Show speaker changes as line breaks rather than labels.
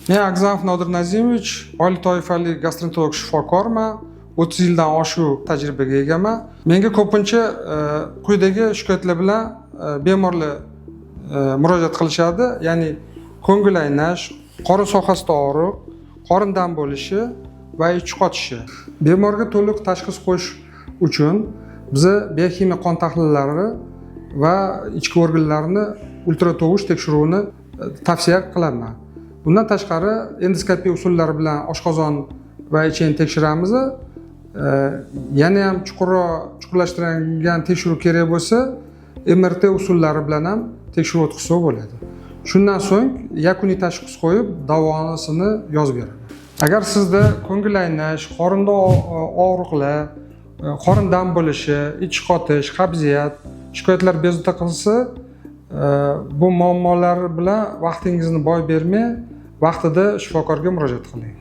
Men Agzamov Nodir Nazimovich, oliy toifali gastroenterolog shifokorman. 30 yildan oshiq tajribaga egaman. Menga ko'pincha quyidagi shikoyatlar bilan bemorlar murojaat qilishadi, ya'ni ko'ngil aynash, qorin sohasida og'riq, qorin dam bo'lishi va ichi qotishi. Bemorga to'liq tashxis qo'yish uchun biza bioximiya qon tahlillari va ichki organlarni ultratovush tekshiruvini tavsiya qilaman. Bundan tashqari, endoskopiya usullari bilan oshqozon va ichakni tekshiramiz. Yana ham chuqurroq, chuqurlashtirilgan tekshiruv kerak bo'lsa, MRT usullari bilan ham tekshiruv o'tkazsa bo'ladi. Shundan so'ng yakuniy tashxis qo'yib, davosini yozib beraman. Agar sizda ko'ngil aynash, qorinda og'riqlar, qorin dam bo'lishi, ich qotish, qabziyat shikoyatlar bezovta qilsa, bu muammolar bilan vaqtingizni boy bermay, vaqtida shifokorga murojaat qiling.